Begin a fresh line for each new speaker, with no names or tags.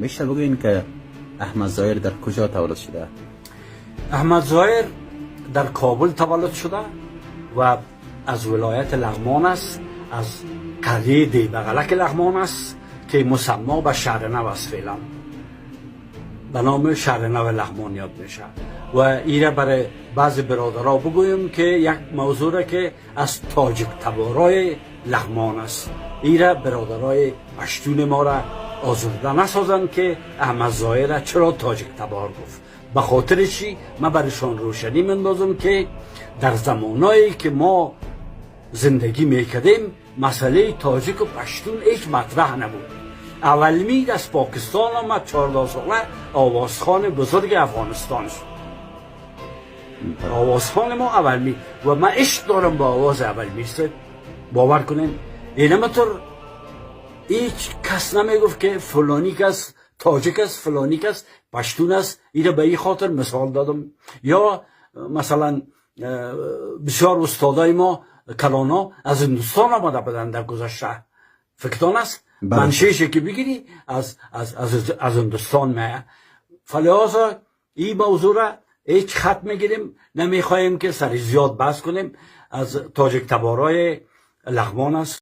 میشه بگوین که احمد ظاهر در کجا تولد شده؟
احمد ظاهر در کابل تولد شده و از ولایت لغمان است، از قریه دیبغلک لغمان است که مسما به شهر نو است. فعلا به نام شهر نو لغمان یاد میشه. و ایره برای بعض برادرها بگویم که یک موضوع را که از تاجیک تبارای لغمان است، ایره برادرای پشتون ما را آزرده نسازند که احمد ظاهر چرا تاجیک تبار گفت. به خاطر چی؟ من برایشان روشنی مندازم که در زمانایی که ما زندگی میکردیم، مسئله تاجیک و پشتون هیچ مطرح نبود. اول میر از پاکستان آمد، 14 ساله آوازخوان بزرگ افغانستان شد. آوازخوان ما اول میر و من عشق دارم با آواز اول میر. باور کنین، اینمطور هیچ کس نمیگفت که فلانی کس تاجیک است، فلانی کس پشتون است. ایره به این خاطر مثال دادم. یا مثلا بسیار استادای ما، کلانا از هندوستان آمده بودن در گذشته. فکرتان است؟
بله.
منشیش که بگیری از هندوستان میه. فلهذا این موضوع را هیچ خط میگیریم، نمیخواهیم که سر زیاد بحث کنیم. از تاجیک تبارای لغمان است.